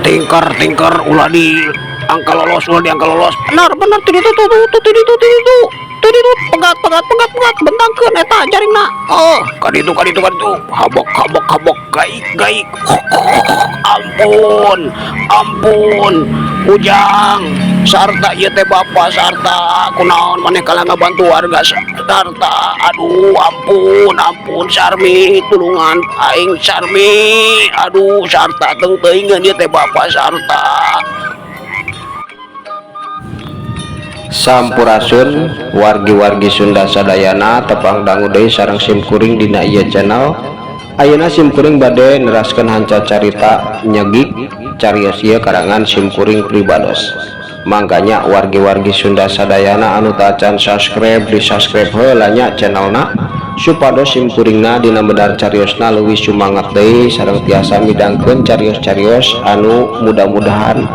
Tingker tingker, ulah di angka lolos, ulah di angka lolos. Benar benar, tuh itu tuh tuh tuh tuh itu tuh itu tuh itu, pegat pegat pegat pegat, bentangkeun eta jaringna. Oh, kaditu kaditu kaditu, habok habok habok, gaik gaik. Ampun ampun, Ujang sarta, ieu teh bapak sarta. Kunaon maneh kalah ngabantu warga sarta? Aduh, ampun ampun, Sarmi, tulungan aing, Sarmi. Aduh, sarta, teu teuingeun, ieu teh bapak sarta. Sampurasun, wargi-wargi Sunda sadayana. Tepang dangu deui sareng simkuring dina ieu channel. Ayeuna simkuring bade neraskeun hanca carita nyegik carios ieu karangan simkuring pribados. Mangkanya, wargi-wargi Sunda sadayana anu tacan subscribe, di subscribe heula nya channelna, supados simkuringna dina medar cariosna leuwih sumangat deui sareng tiasa midangkeun carios-carios anu mudah-mudahan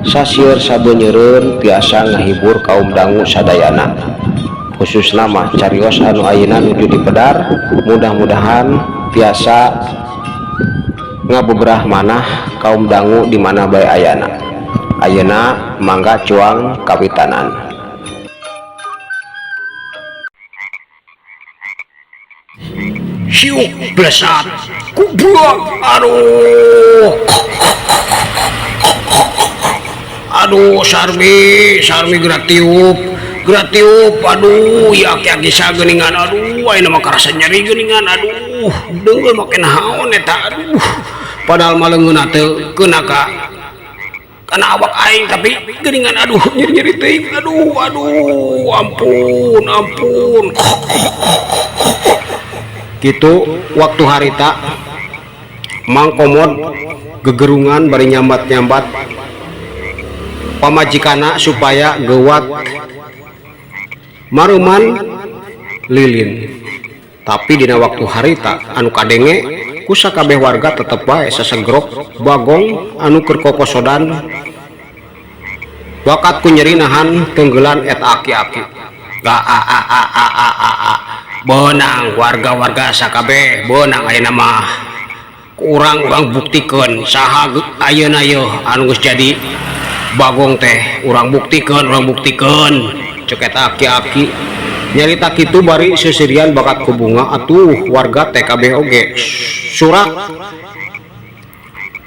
sasieur sabenyeureun tiasa ngahibur kaum dangu sadayana, khususna mah carios anu ayeuna nuju dipedar, mudah-mudahan tiasa ngabeberah manah kaum dangu di mana bae ayana. Ayeuna mangga cuang kawitanan. Siuk, blesat, kublok. Aduh aduh, Sarmi, Sarmi, geura tiup, geura tiup. Aduh ya, aki-aki geuningan. Aduh, ayeuna mah karasa nyeri geuningan. Aduh, deungeun make naon eta? Aduh, padahal mah leungeunna teu keuna ka kana awak aing, tapi geuningan, aduh, nyeri-nyeri teuing. Aduh aduh, ampun ampun. Gitu, waktu harita Mang Komod gegerungan bari nyambat-nyambat pamajikana supaya gewat mareuman lilin. Tapi dina waktu harita anu kadenge ku sakabeh warga tetep bae sasegrok Bagong anu keur kokosodan bakat ku nyeri nahan tenggelan eta aki-aki. Ga a a a a a a a, beunang, warga-warga sakabeh, beunang. Ayeuna mah kurang urang buktikeun saha ayeuna yeuh anu geus jadi Bagong teh. Urang buktikeun, urang buktikeun, cek eta aki-aki nyarita kitu bari seuseurian bakat ku bunga. Atuh warga teh kabeh oge surak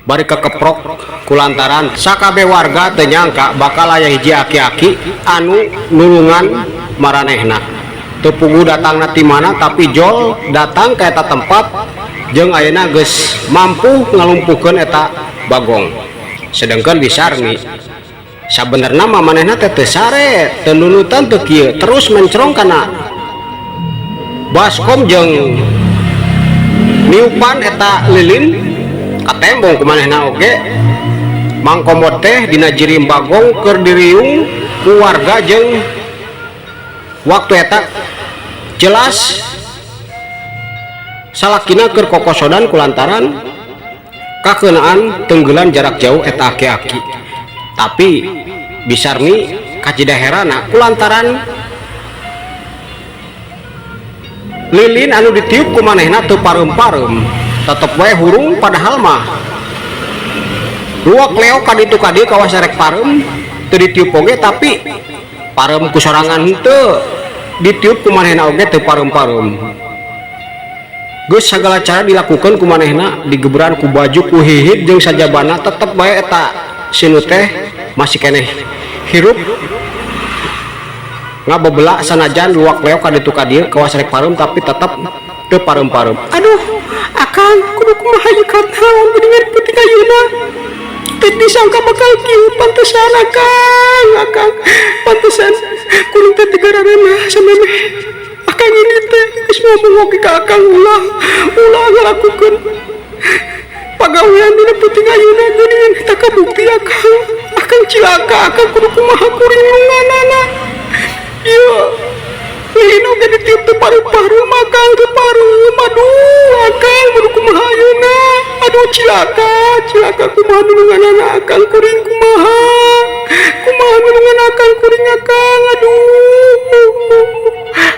bari kekeprok kulantaran sakabeh warga teu nyangka bakal aya hiji aki-aki anu nulungan maranehna. Teu puguh datangna ti mana, tapi jol datang ka eta tempat jeung ayeuna geus mampu ngalumpuhkeun eta Bagong. Sedangkan Bi Sarmi sabenerna mah manehna teh teu sare, teu nundutan, teu kieu, terus mencrong kana baskom jeung niupan eta lilin, katembong ku manehna oge. Mang Komod teh dina jirim Bagong keur diriung ku warga, jeung waktu eta jelas salakina keur kokosodan kulantaran kakeunaan tenggelan jarak jauh eta aki-aki. Tapi Bi Sarmi kacida herana kulantaran lilin anu ditiup ku manehna teu pareum-pareum, tetep wae hurung, padahal mah luak leok ka ditu ka dieu kawas rek pareum teu ditiup oge, tapi pareum ku sorangan henteu. Ditiup ku manehna oge teu pareum-pareum. Geus sagala cara dilakukeun ku manehna, digeberan ku baju, ku hihid jeung sajabana, tetep bae eta sinut teh masih keneh hirup ngabebela sanajan luak leok ka ditu ka dieu kawas rek pareum, tapi tetep teu pareum-pareum. Aduh, Akang, kudu kumaha ieu, naon geuningan peuting ayeuna? Teu disangka bakal kieu. Pantesan, Akang, Akang, pantesan kuring teh teu garaneunah samemeh Akang ini teh geus ngomong oge ka Akang ulah ulah ngalakukeun pagawean dina peuting ayeuna. Geuningan eta kabukti, Akang. Akang, cilaka, Akang. Kudu kumaha kuring nulunganana ieu? Lilin oge ditiup teu pareum-pareum, Akang, teu pareum. Aduh, Akang, kudu kumaha ayeuna? Aduh, cilaka, cilaka. Kumaha nulunganana, Akang? Kuring kumaha, kumaha nulungan Akang kuring, Akang? Aduh,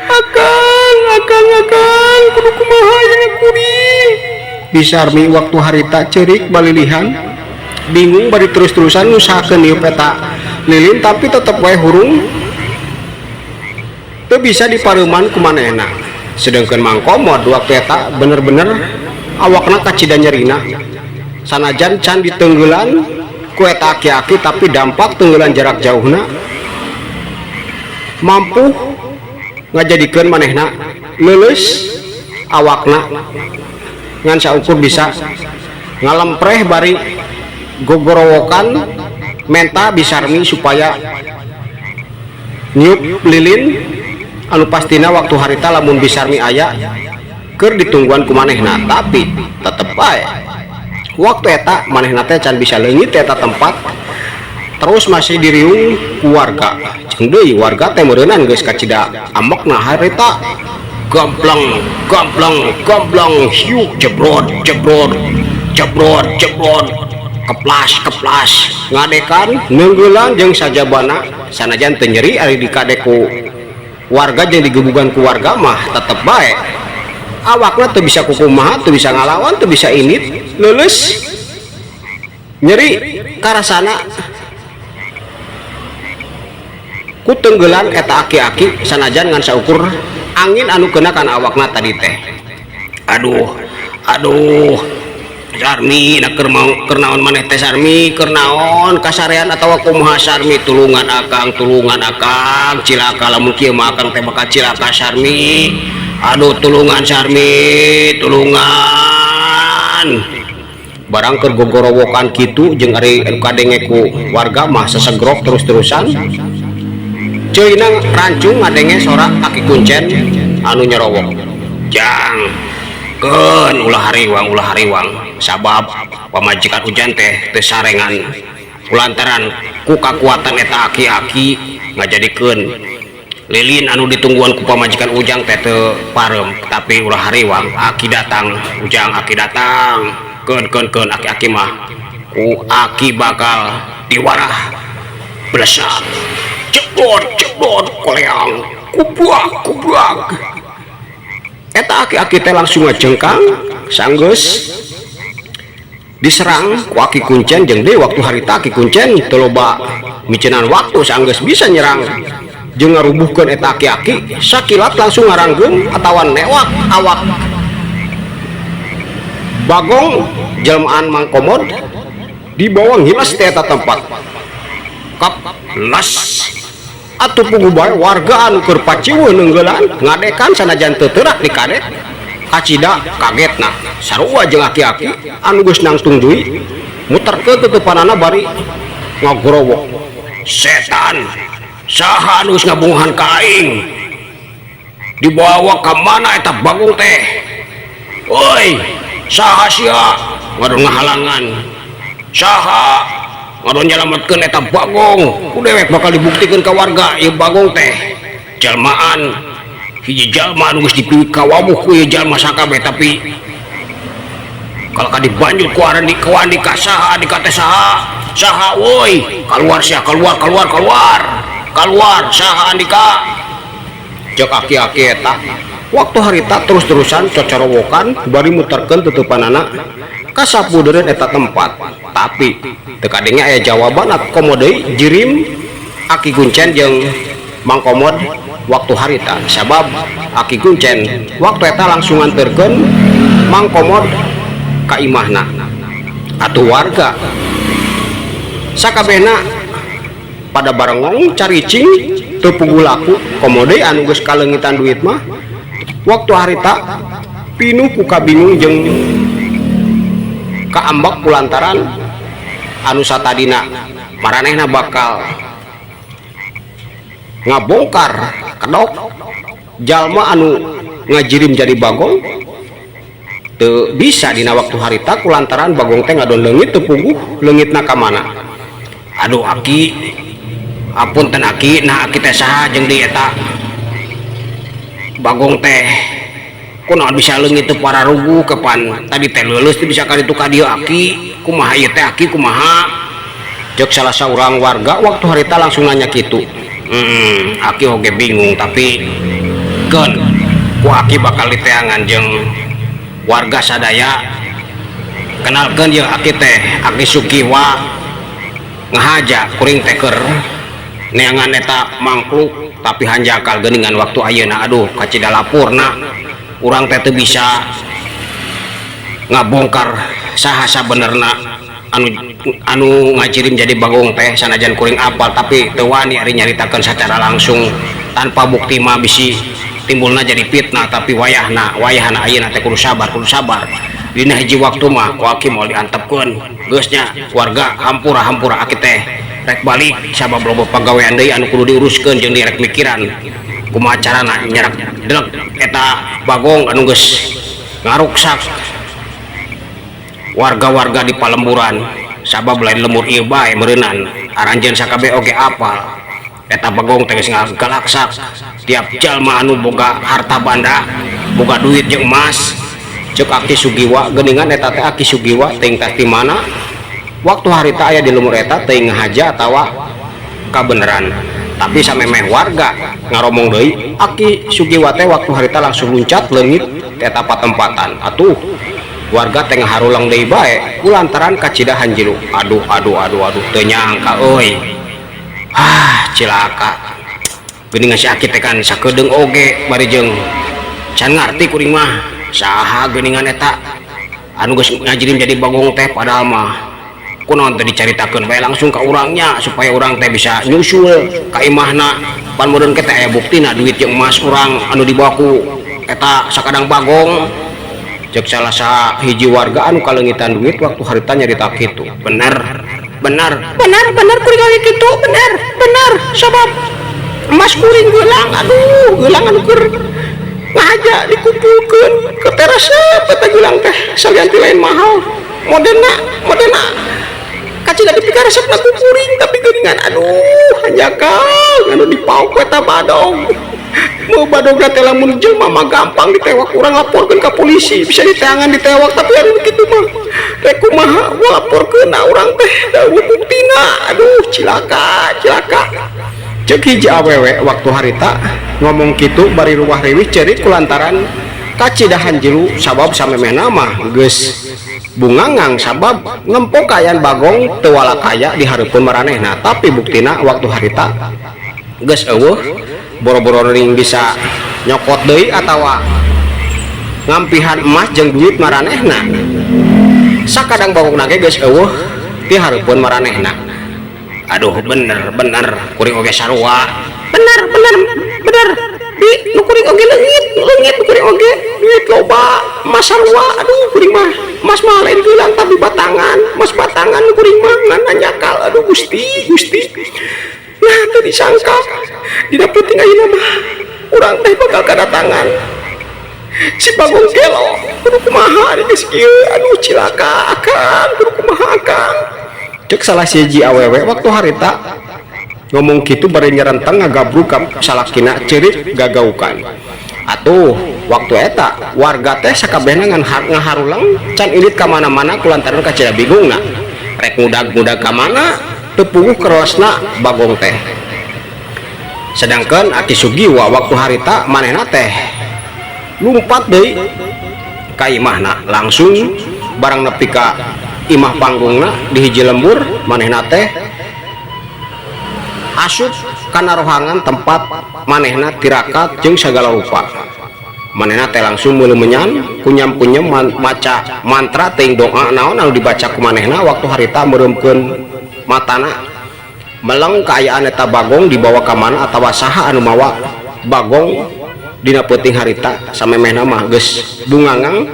Akang, Akang, Akang, kudu kumaha ayeuna kuring? Bi Sarmi waktu harita cerik balilihan, bingung, bari terus-terusan ngusahakeun niup eta lilin, tapi tetep wae hurung, teu bisa dipareuman ku manehna. Sedangkan Mang Komod waktu eta bener-bener awakna kacida nyerina. Sanajan can ditenggelan ku eta aki-aki, tapi dampak tenggelan jarak jauhna mampu ngajadikeun manehna leuleus awakna, ngan saukur bisa ngalempreh bari gogorowokan menta Bi Sarmi supaya niup lilin, anu pastina waktu harita lamun Bi Sarmi aya keur ditungguan ku manehna. Tapi tetep bae waktu eta manehna teh can bisa leungit eta tempat, terus masih diriung ku warga. Jeung deui warga teh meureunan geus kacida ambekna harita. Gambleng gambleng gambleng, hiuk, jebrot jebrot jebrot jebrot, keplas keplas, ngadekan neunggelan jeung sajabana. Sanajan teu nyeri ari dikadek ku warga jeung digebugan ku warga mah, tetep bae awakna teu bisa kukumaha, teu bisa ngalawan, teu bisa indit, leuleus nyeri karasana ku tenggelan eta aki-aki, sanajan ngan saukur angin anu kena kana awakna tadi teh. Aduh, aduh, Sarmi, nak keur mau keur naon maneh teh, Sarmi? Keur naon, kasarean atawa kumaha, Sarmi? Tulungan Akang, tulungan Akang. Cilaka lamun kieu mah, Akang teh bakal cilaka, Sarmi. Aduh, tulungan, Sarmi, tulungan. Barang keur gogorowokan kitu jeung ari anu kadenge ku warga mah sesegrok terus-terusan, ceulina rancung ngadenge sora Aki Kuncen anu nyerowok, "Jang, keun, ulah hariwang, ulah hariwang, sabab pamajikan Ujang teh teu sarengan kulantaran ku kakuatan eta aki-aki ngajadikeun lilin anu ditungguan ku pamajikan Ujang teh teu pareum. Tapi ulah hariwang, Aki datang, Ujang, Aki datang. Keun, keun, keun, aki-aki mah ku Aki bakal diwarah blesak." Jeblot jeblot, koleang, kubrak kubrak, eta aki-aki teh langsung ngajengkang sanggeus diserang ku Aki Kuncen. Jeung deui waktu harita Aki Kuncen teu loba miceunan waktu. Sanggeus bisa nyerang jeung ngarubuhkeun eta aki-aki, sakilat langsung ngaranggeum atawa newak awak Bagong jelmaan Mang Komod, dibawa ngiles teh eta tempat kaplas. Atuh puguh bae warga anu keur paciweuh neunggelan ngadekan, sanajan teu teurak dikadek, kacida kagetna sarua jeung aki-aki anu geus nangtung deui, muterkeun tutupanana bari ngagorowok, "Setan, saha anu geus ngabungahan ka aing? Dibawa ka mana eta Bagong teh? Woi, saha sia ngadon ngahalangan? Saha ngadon nyalametkeun eta Bagong? Ku dewek bakal dibuktikeun ka warga ieu Bagong teh jalmaan hiji jalma anu geus dipikawawuh ku ieu jalma sakabeh, tapi kalau ka dibanjut ku Andika, ku Andika. Saha Andika teh? Saha, saha woi? Keluar sia, keluar, keluar, keluar, keluar! Saha Andika?" Cek aki-aki eta. Waktu harita terus-terusan cocorowokan bari muterkeun tutupanana kasapudereun eta tempat, tapi teu kadenge aya jawaban. Komo deui jirim Aki Kuncen jeung Mang Komod. Waktu harita sabab Aki Kuncen waktu eta langsung nganterkeun Mang Komod ka imahna. Atuh warga sakabehna pada barengong caricing teu puguh laku, komo deui anu geus kaleungitan duit mah waktu harita pinuh ku kabingung jeung kaambek kulantaran anu satadina maranehna bakal ngabongkar kedok jalma anu ngajirim jadi Bagong teu bisa dina waktu harita kulantaran Bagong teh ngadon leungit, teu puguh leungitna ka mana. "Aduh Aki, apunten Aki, nah Aki teh saha jeung di eta Bagong teh kunaon bisa leungit teu pararuguh? Kapan tadi teh leuleus teu bisa ka ditu ka dieu? Aki, kumaha ieu teh? Aki, kumaha?" Ceuk salah saurang warga waktu harita langsung nanya kitu. Aki oge bingung, tapi keun ku Aki bakal diteangan jeung warga sadaya. Kenalkeun ye, Aki teh Aki Sugiwa, ngahaja kuring teh keur neangan eta mangkluk, tapi hanjakal geuningan waktu ayeuna. Aduh, kacida lapurna urang teh teu bisa ngabongkar saha sabenerna anu anu ngajirim jadi Bagong teh. Sanajan kuring apal, tapi teu wani ari nyaritakeun secara langsung tanpa bukti mah, bisi timbulna jadi fitnah. Tapi wayahna wayahna ayeuna teh kudu sabar, kudu sabar. Dina hiji waktu mah ku Aki moal diantepkeun. Geus nya warga, hampura, hampura, Aki teh rek balik sabab loba pagawean deui anu kudu diuruskeun jeung direk mikiran kumaha carana nyerak delek eta Bagong anu geus ngaruksak warga-warga di palemburan, sabab lain lembur ieu bae, meureunan aranjeun sakabeh oge apal eta Bagong teh geus ngagalaksak tiap jalma anu boga harta banda, boga duit jeung emas," ceuk Aki Sugiwa. Geuningan eta teh Aki Sugiwa teuing teh di mana waktu harita aya di lembur eta, teuing ngahaja atawa kabeneran. Tapi samemeh warga ngaromong deui, Aki Sugiwa teh waktu harita langsung luncat leungit eta patempatan. Atuh warga teh ngaharulang deui bae kulantaran kacida hanjiru. "Aduh, aduh, aduh, aduh, teu nyangka euy. Ah, cilaka geuningan si Aki teh kan sakedeung oge, bari jeung can ngarti kuring mah saha geuningan eta anu geus ngajirim jadi Bagong teh. Padahal mah kunaon teh dicaritakeun bae langsung ka urangnya supaya urang teh bisa nyusul ka imahna? Pan meureun teh aya buktina duit jeung emas urang anu dibawa ku eta sakadang Bagong," ceuk salah sahiji warga anu kaleungitan duit waktu harita nyarita kitu. "Bener, bener." "Bener, bener, kuring oge kitu. Bener, bener, sabab emas kuring geulang, aduh, geulang anu keur ngahaja dikumpulkeun ke teras eta geulang teh salian ti lain mahal, modelna modelna kacida dipikaresepna ku kuring, tapi geuningan, aduh, hanjakal anu dipaok ku eta badog. Mau badogna teh lamun jelema mah gampang ditewak, urang laporkeun ka polisi bisa diteangan, ditewak. Tapi anu kitu mah rek kumaha laporkeun urang teh, da buktina? Aduh, cilaka, cilaka," ceuk hiji awewe waktu harita ngomong kitu bari ruwah riwih ceurik kulantaran kacida hanjiru, sabab samemehna mah geus bungangang sabab ngempo kaayaan Bagong teu walakaya di hareupeun maranehna, tapi buktina waktu harita geus euweuh, boro-boro ring bisa nyokot deui atawa ngampihan emas jeung duit maranehna. Sakadang Bagong ge geus euweuh di hareupeun maranehna. "Aduh, bener, bener, kuring oge sarua. Bener, bener, bener di nu kuring oge leungit, leungit nu kuring oge duit loba, emas sarua. Aduh, kuring mah emas mah lain geulang tapi batangan, emas batangan nu kuring mah, ngan hanjakal. Aduh Gusti, Gusti, nah teu disangka dina peuting ayeuna mah urang teh bakal kadatangan si Bagong gelo. Kudu kumaha ari geus kieu? Aduh, cilaka Akang, kudu kumaha Akang?" ceuk salah siji awewe waktu harita ngomong kitu bari nyerenteng ngagabruk ka salakina ceurik gagaukan. Atuh waktu eta warga teh sakabehna ngan ngaharulang can indit ka mana-mana kulantaran kacida bingungna rek ngudag-ngudag ka mana, teu puguh kerosna Bagong teh. Sedangkan Aki Sugiwa waktu harita manehna teh lumpat deui ka imahna. Langsung barang nepi ka imah panggungna di hiji lembur, manehna teh asup. Kana rohangan tempat manehna tirakat jeung sagala rupa. Manehna teh langsung meuli menyan kunyam-kunyem maca mantra teuing doa naon anu dibaca ku manehna waktu harita meureumkeun matana meleng kaayaan eta Bagong dibawa ka mana atawa saha anu mawa Bagong dina peuting harita. Samemehna mah geus bungangang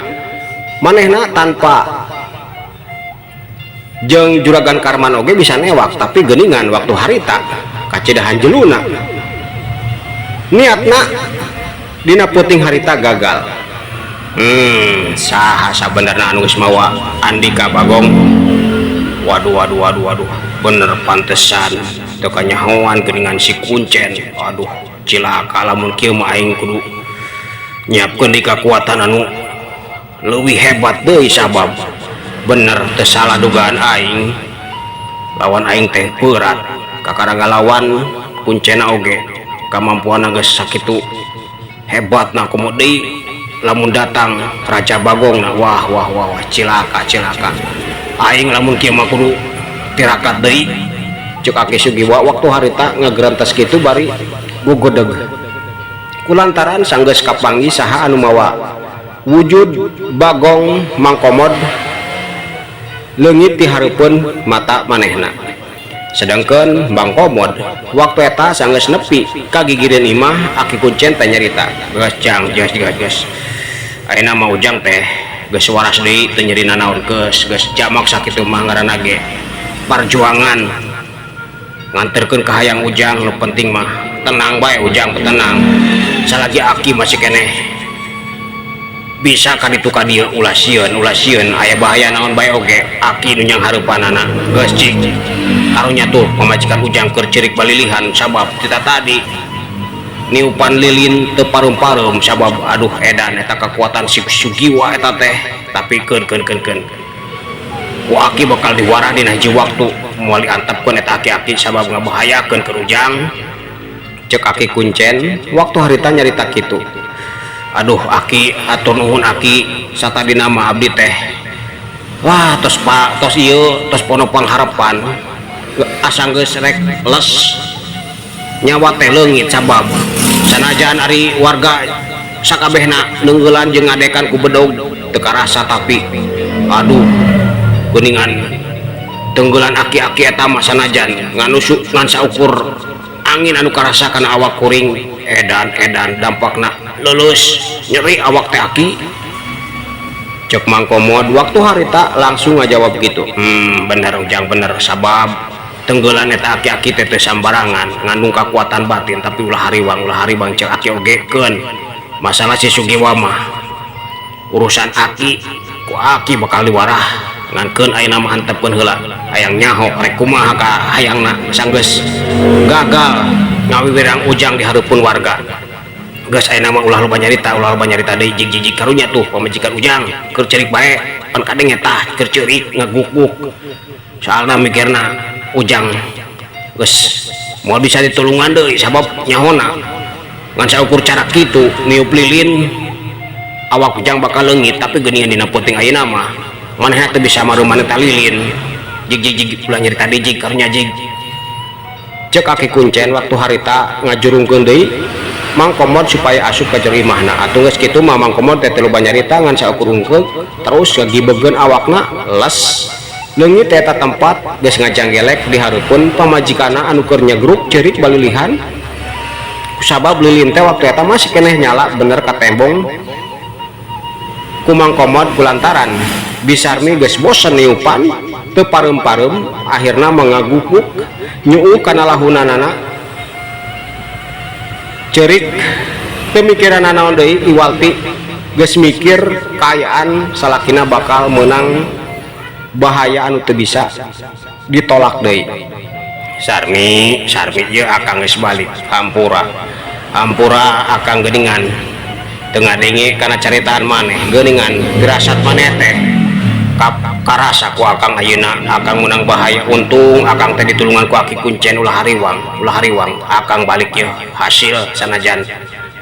manehna tanpa jeung Juragan Karman oge bisa newak, tapi geuningan waktu harita kacidahan jeluna niatna dina peuting harita gagal. Saha sabenerna anu geus mawa Andika Bagong? Waduh, waduh, waduh, waduh, bener pantesan teu kanyahoan geuningan si Kuncen. Aduh, cilaka lamun kieu mah, aing kudu nyiapkeun di kakuatan anu leuwih hebat deui, sabab bener teu salah dugaan aing, lawan aing teh berat kakara ngalawan Kuncena oge kamampuan geus sakitu hebat. Nah, komo deui lamun datang Raja Bagong. Nah, wah, wah, wah, wah, cilaka, cilaka aing lamun kieu mah, kudu tirakat deui, cek Aki Sugiwa waktu harita ngagerantas kitu bari gugedeg kulantaran sanggeus kapanggih saha anu mawa wujud Bagong Mangkomod leungit di hareupeun mata manehna. Sedangkan Bang Komod waktu eta sanggeus nepi ka gigireun imah Aki Kuncen teh nyarita, "Geus, Jang, geus, geus, geus, ayeuna mah Ujang teh geus waras deui, teu nyeri nanaon. Geus, geus, jamak sakitu mah ngaranna ge parjuangan nganterkeun ka hayang Ujang. Nu penting mah tenang bae, Ujang, tenang. Salagi Aki masih keneh bisa ka ditu ka dieu, ulah sieun, ulah sieun. Aya bahaya naon bae oge Aki nu nyanghareupanana. Geus, cik." Karunya tuh pamajikan Ujang keur ceurik balilihan sabab kita tadi niupan lilin teu pareum-pareum, sabab aduh, edan eta kekuatan si Sugiwa eta teh. Tapi keun, keun, keun, keun, ku Aki bakal diwarah dina hiji waktu, moal diantepkeun eta aki-aki sabab ngabahayakeun ke Ujang, cek Aki Kuncen waktu harita nyarita kitu. "Aduh Aki, atur nuhun Aki, satadina mah abdi teh wah tos pa tos ieu tos pono pangharapan, asa geus rek les nyawa teh leungit, sabab sanajan ari warga sakabehna neunggelan jeung ngadekan ku bedog teu karasa, tapi aduh, geuningan tenggelan aki-aki eta mah sanajan nganusuk ngan saukur angin anu karasa kana awak kuring. Edan, edan dampakna, lulus nyeri awak teh, Aki," cek Mang Komod waktu harita langsung ngajawab gitu. Bener Ujang, bener, sabab tenggelan eta aki-aki teh teu sambarangan, ngandung kekuatan batin. Tapi ulah hariwang, ulah hariwang, cek Aki oge. Keun masalah si Sugiwa mah urusan Aki, ku Aki bakal diwarah. Ngankeun ayeuna mah antepkeun heula, hayang nyaho rek kumaha ka hayangna sanggeus gagal ngawiwirang Ujang di hareupeun warga. Geus, ayeuna mah ulah loba nyarita, ulah loba nyarita deui, jig jig." Karunya tuh pamajikan Ujang keur ceurik bae pan kadenge tah keur ceurik ngaguk-guk, soalna mikirna Ujang geus moal bisa ditulungan deui, sabab nyahona ngan saukur cara kitu niup lilin awak Ujang bakal leungit, tapi geuningan dina peuting ayeuna mah manehna teu bisa maruman eta lilin. "Jig jig jig, ulah nyarita deui, jig, karunya jig," cek Aki Kuncen waktu harita ngajurungkeun deui Mang Komod supaya asup ka jero imahna. Atuh geus kitu mah Mang Komod teh teu loba nyarita, ngan saukur hungkeung terus ngagibegeun awakna les leungit eta tempat, geus ngajanggelek di hareupeun pamajikanna anu keur nyegruk ceurik balilihan kusabab lilin teh waktu eta masih keneh nyala. Bener katembong ku Mang Komod kulantaran Bi Sarmi geus bosen niupan teu pareum-pareum, akhirna mangagukuk nyuu kana lahunanana ceurik teu mikiran naon deui iwal ti geus mikir kaayaan salakina bakal meunang bahaya anu teu bisa ditolak deui. "Sarmi, Sarmi, ieu Akang geus balik. Hampura, hampura, Akang geuningan teu ngadenge kana caritaan maneh. Geuningan firasat maneh teh karasa ku Akang. Ayeuna Akang meunang bahaya, untung Akang teh ditulungan ku Aki Kuncen. Ulah hariwang, ulah hariwang, Akang balik ye hasil. Sanajan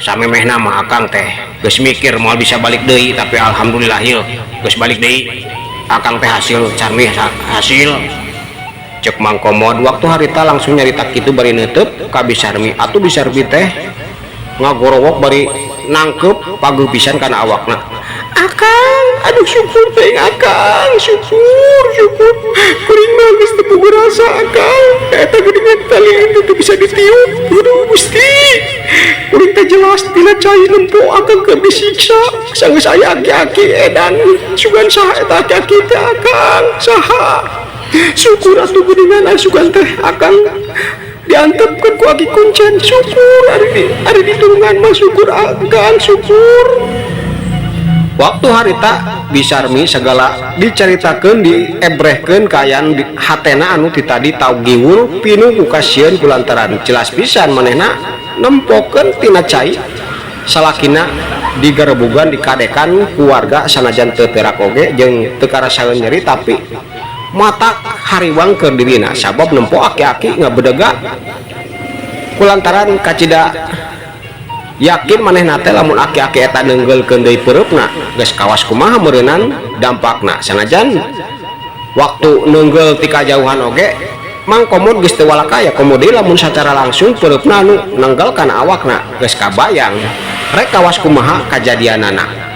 samemehna mah Akang teh geus mikir moal bisa balik deui, tapi alhamdulillah ye geus balik deui. Akang teh hasil, Sarmi, hasil." Cek Mang Komod waktu harita langsung nyarita kitu bari neuteub ka Bi Sarmi. Atuh Bi Sarmi teh ngagorowok bari nangkeup paguh pisan kana awakna. Akang, aduh syukur teh akang, syukur, syukur. Kuring mah geus teu puguh rasa akang. Eta geuningan tali teu bisa ditiup. Aduh Gusti. Kuring teh jelas tina cai nempo akang keur disiksa. Sanggeus aya aki-aki edan. Sugan saha eta aki-aki teh akang? Saha? Syukur atuh geuningan asugan teh akang diantepkeun ku aki kuncen. Syukur ari ditulungan mah syukur akang, syukur. Waktu harita Bi Sarmi segala dicaritakeun diebrehkeun kaayaan di hatena anu ti tadi tau giwul pinuh ku kasieun kulantaran jelas pisan manehna nempokeun tina cai salakina digarebugan dikadekan ku warga sanajan teu terak oge jeung teu karasaeun nyeri tapi mata hariwang keur dirina sabab nempo aki-aki ngabedega kulantaran kacida yakin manehna teh lamun aki-aki eta neunggeulkeun deui peureupna geus kawas kumaha meureunan dampakna sanajan waktu neunggeul ti kajauhan oge Mang Komod geus teu walakaya komo deui lamun sacara langsung peureupna anu nenggal kana awakna geus kabayang rek kawas kumaha kajadianana.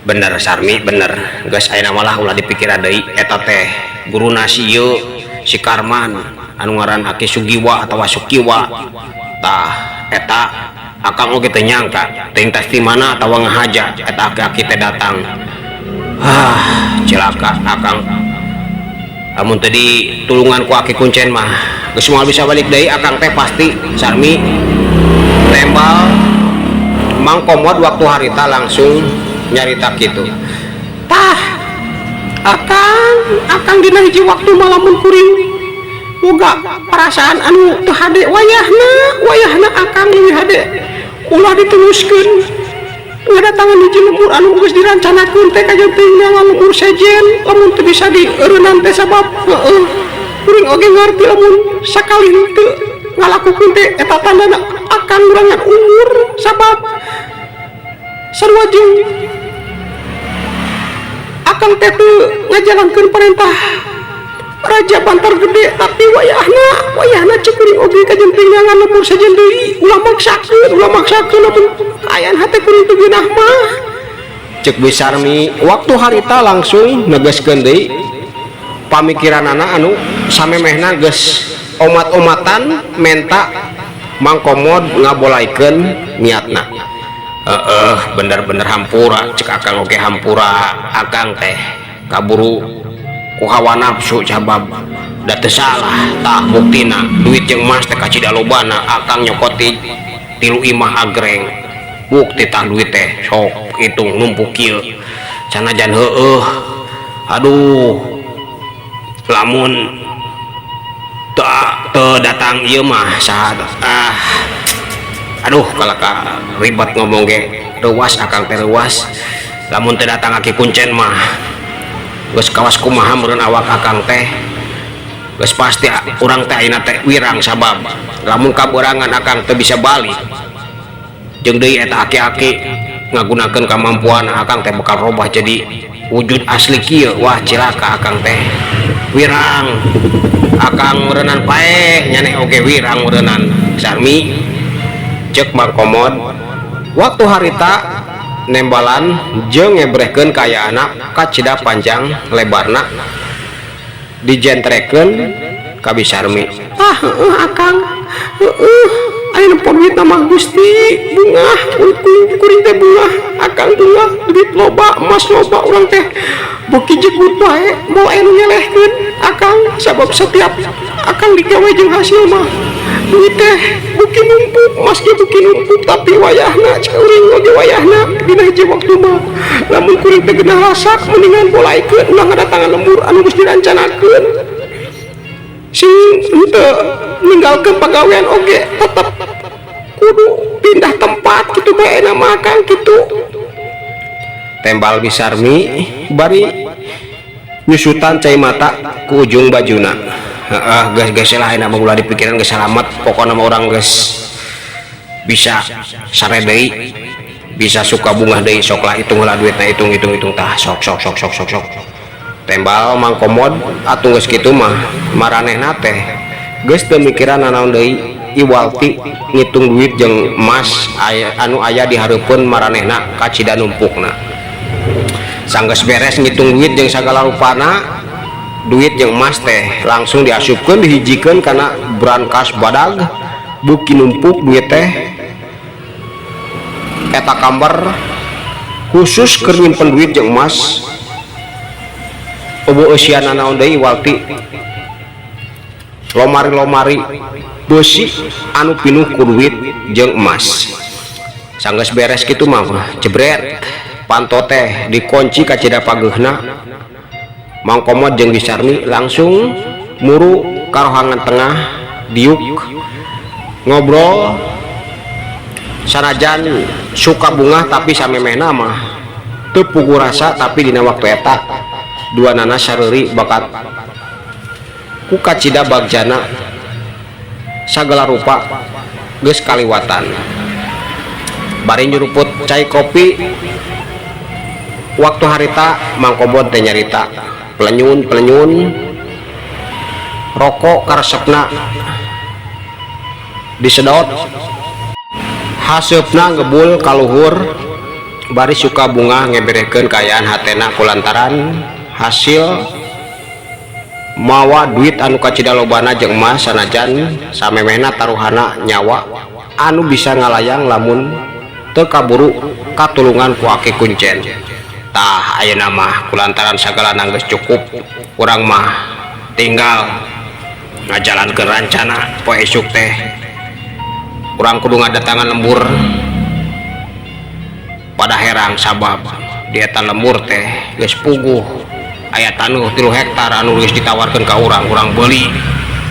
Bener Sarmi, bener. Geus ayeuna malah ulah dipikiran deui eta teh guruna si ieu si Karman anu ngaran Aki Sugiwa atawa Sukiwa. Tah eta akang oge teu nyangka teuing tas ti mana atawa ngahaja eta aki-aki teh datang. Ah, cilaka akang. Lamun teu ditulungan ku aki kuncen mah geus moal bisa balik deui akang teh pasti Sarmi. Tembal Mang Komod waktu harita langsung nyarita kitu. Tah akang, akang dina hiji waktu mah lamun kuring boga perasaan anu teu hade wayahna, wayahna akang leuwih hade ulah diteruskeun ngadatangan hiji lembur anu geus dirancanakeun teh kajeun teh lembur sejen lamun teu bisa dieureunnan teh sabab heueuh kuring oge ngarti lamun sakali teu ngalakukeun teh eta tandana akang ngurangan umur sabab sarua jeung akang teh teu ngajalankeun perintah Raja Bantar Gede tapi wayahna, wayahna cek kuring oge kajeun teh lembur sejen deui ulah maksakeun lamun kaayaan hate kuring teu geunah mah. Cek Bi Sarmi waktu harita langsung negeskeun deui pamikiranana anu samemehna geus omat-omatan menta Mang Komod ngabolaikeun niatna. Heeh, bener-bener hampura cek akang oge hampura akang teh kaburu ku hawa nafsu sabab da teu salah tah buktina duit jeung emas teh kacida lobana akang nyokoti 3 imah agreng bukti tah duit teh sok hitung numpuk kieu sanajan heueuh aduh lamun teu datang ieu mah saha ah aduh kalaka ribet ngomong ge reuas akang teh reuas lamun teu datang aki kuncen mah geus kawas kumaha meureun awak akang teh geus pasti urang teh ayeuna teh wirang sabab lamun kaberangan akang teu bisa balik jeung deui eta aki-aki ngagunakeun kamampuan akang teh bakal robah jadi wujud asli kieu wah cilaka akang teh wirang akang meureunnan paeh nyaneh oge wirang meureunnan Sarmi. Cek Mang Komod waktu harita nembalan jeung ngebrehkeun kaayaanna kacida panjang lebarna dijentrekeun ka Bi Sarmi. Ah heueuh akang heueuh aya nempo duit mah Gusti bungah kuring teh bungah akang bungah duit loba emas loba urang teh beuki jegut bae moal aya nu nyelehkeun akang sabab setiap akang digawe jeung hasil mah duit teh beuki numpuk emas ge beuki numpuk tapi wayahna cek kuring oge wayahna dina hiji waktu mah lamun kuring teh geunah rasak mendingan bolaikeun ulah ngadatangan lembur anu geus dirancanakeun sing henteu ninggalkeun pagawean oge tetep kudu pindah tempat kitu bae na mah akang kitu. Tembal Bi Sarmi bari nyusutan cai mata ku ujung bajuna. Heeh, geus geus lah ayeuna mah ulah dipikiran geus salamet pokona mah urang geus bisa sare deui bisa suka bungah deui sok lah hitung heula duitna hitung hitung hitung tah sok sok sok sok sok sok Tembal Mang Komod atuh geus kitu mah maranehna teh geus teu mikiran nanaon deui iwal ti ngitung duit jeung emas aya, anu aya di hareupeun maranehna kacida numpukna. Sanggeus beres ngitung duit jeung sagala rupana, duit jeung emas teh langsung diasupkeun, dihijikeun kana brankas badag. Beuki numpuk duit teh, eta kamar khusus keur nyimpen duit jeung emas euweuh eusian nanaon deui iwal ti lomari-lomari besi anu pinuh ku duit jeung emas. Sanggeus beres kitu mah, jebret, panto teh dikunci kacida pageuhna. Mang Komod jeung Bi Sarmi langsung muru ka rohangan tengah, diuk ngobrol. Sanajan suka bungah, tapi samemehna mah teu puguh rasa, tapi dina waktu eta duanana sareuri bakat ku kacida bagjana sagala rupa geus kaliwatan. Bari nyuruput cai kopi waktu harita, Mang Komod teh nyarita pelenyun pelenyun, rokok karesepna disedot, haseupna ngebul kaluhur, bari suka bungah ngeberekeun kaayaan hatena kulantaran hasil mawa duit anu kacida lobana jeung emas, sanajan samemehna taruhana nyawa anu bisa ngalayang lamun teu kaburu katulungan ku aki kuncen. Tah, ayeuna mah kulantaran sagala geus cukup, urang mah tinggal ngajalankeun rancana. Poe isuk teh urang kudu ngadatangan lembur pada herang, sabab di eta lembur teh geus puguh aya tanuh 3 hektar anu geus ditawarkeun ka urang. Urang beuli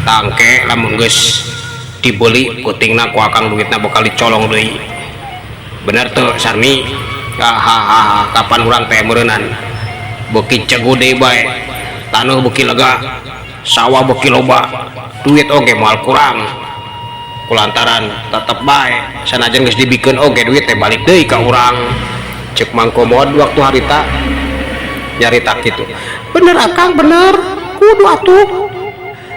tangke. Lamun geus dibeli, peutingna ku akang duitna bakal dicolong deui. Bener tuh, Sarmi? Hahaha, kapan urang teh meureunan beuki cegu deui bae, taneuh beuki lega, sawah beuki loba, duit oge moal kurang, kulantaran tetep bae sanajan geus dibikeun oge duit teh balik deui ka urang, cek Mang Komod waktu harita nyarita kitu. Bener, Akang, bener. Kudu atuh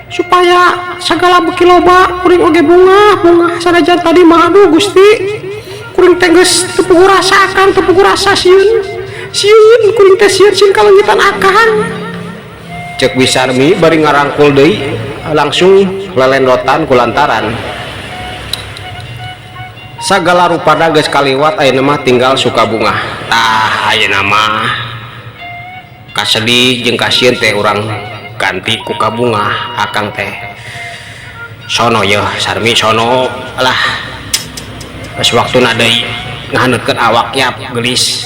supaya segala beuki loba. Kuring oge bungah bungah, sanajan tadi mah, aduh Gusti, kuring teh geus teu puguh rasa, Akang, teu puguh rasa. Sieun, sieun kuring teh, sieun, sieun kaleungitan Akang. Cek Bi Sarmi bari ngarangkul deui, langsung lelendotan kulantaran sagala rupana geus kaliwat. Ayeuna mah tinggal suka bungah. Tah, ayeuna mah kasedih jeung kasieun teh urang ganti ku kabungah. Akang teh sono yeuh, Sarmi, sono lah. Geus waktuna deui ngahaneutkeun awak. Yap, geulis,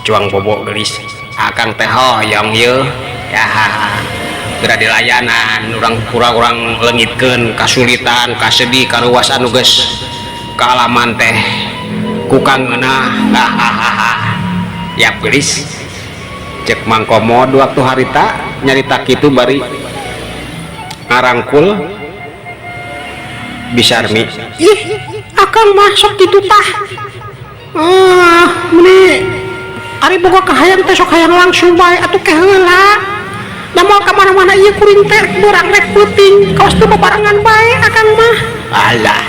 cuang bobo geulis. Akang teh hoyong yeuh ya geura dilayanan urang, kurang-urang leungitkeun kasulitan, kasedih, karuas anu geus kaalaman teh ku kangeunah. Hahaha, yap, geulis, cek Mang Komod waktu harita nyarita kitu bari ngarangkul Bi Sarmi. Ih, Akang mah sok kitu tah. Ah, meni ari boga kahayang teh sok hayang langsung bae atuh. Ke heula da moal ka mana-mana ieu kuring teh, rek beurang rek peuting, kawas teu babarengan bae Akang mah. Alah,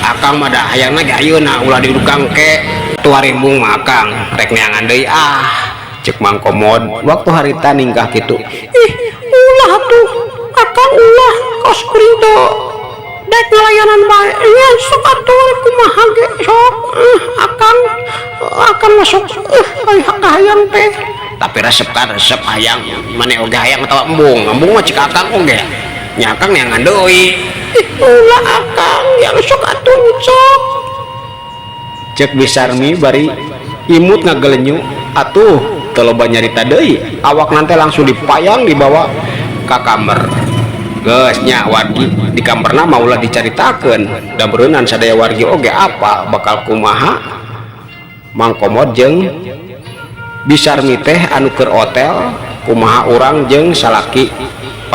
akang mah da hayangna ge ayeuna, ulah didukang ke tuh embung mah akang rek neangan deui ah, cek Mang Komod waktu harita ningkah kitu. Ih, ulah tuh, Akang, ulah. Kawas kuring teh dek ngalayanan bae nya. Sok atuh, kumaha ge sok. Akang, akang mah sok kahayang teh. Tapi resep kan, resep hayang maneh oge hayang atawa embung? Embung mah cik akang oge nya, akang neangan deui. Ih, ulah, Akang, yang sok atuh, sok. Cek Bi Sarmi bari imut ngagelenyu. Atuh teu loba nyarita deui, awak nanti langsung dipayang, dibawa ka kamar. Geus nya wargi, di kamarna mah ulah dicaritakeun da beureunan sadaya wargi oge apa bakal kumaha Mang Komod jeung Bi Sarmi teh anu keur hotel, kumaha urang jeung salaki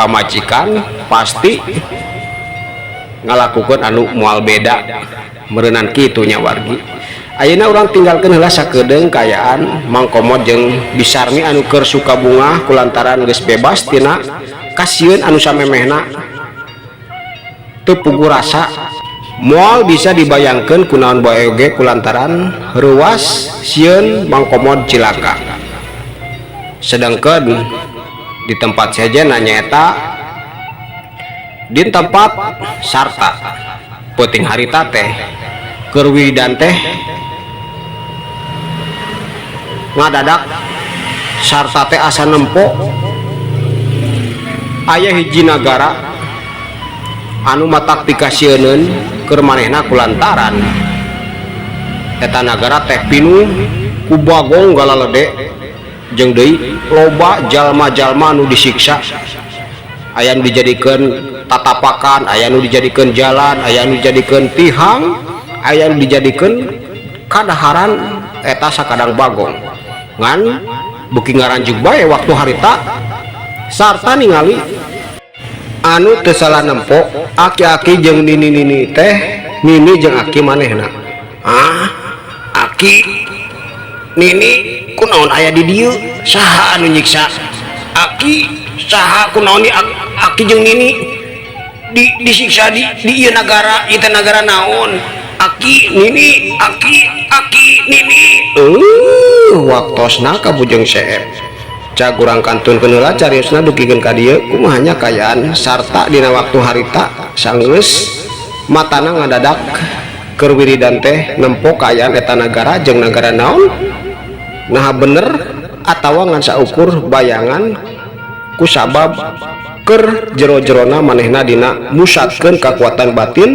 pamajikan pasti ngalakukeun anu moal beda meureunan kitu nya wargi. Ayeuna urang tinggalkeun heula sakedeung kaayaan Mang Komod jeung Bisarmi anu keur suka bungah kulantaran geus bebas tina kasieun anu samemehna teu puguh rasa moal bisa dibayangkeun kunaon bae oge kulantaran reuwas sieun Mang Komod cilaka. Sedangkan di tempat sejenna nyaeta di tempat sarta peuting harita teh keur wiridan teh ngadadak sarta teh asa nempo aya hiji nagara anu matak pikasieuneun keur manehna kulantaran eta nagara teh pinuh ku bagong galalede jeung deui loba jalma-jalma anu disiksa, aya nu dijadikeun tatapakan, aya nu dijadikeun jalan, aya nu dijadikeun tihang, aya nu dijadikeun kadaharan eta sakadang bagong. Ngan beuki ngaranjug bae waktu harita sarta ningali anu teu salah nempo aki-aki jeung nini-nini teh, nini jeung aki manehna. Ah, aki nini, kunaon aya di dieu? Saha anu nyiksa aki? Saha? Kunaon di aki jeung nini di disiksa di ieu nagara? Ieu teh nagara naon? Aki nini, aki, aki nini, waktosna ka Bujeng Seep. Cag, urang kantunkeun heula cariosna dugikeun ka dieu. Kumaha nya kaayaan sarta dina waktu harita sanggeus matana ngadadak keur wiridan teh nempo kaayaan eta nagara jeung nagara naon? Nah, bener atawa ngan saukur bayangan kusabab keur jero-jerona manehna dina musatkeun kakuatan batin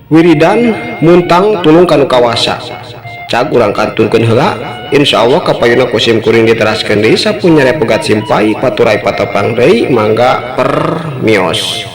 wiridan muntang tulung kanu kawasa. Cag, urang kantunkeun heula. Insyaallah kapayuna ku sim kuring diteraskeun deui. Sapunyere pegat simpay paturay patepang deui, mangga permios.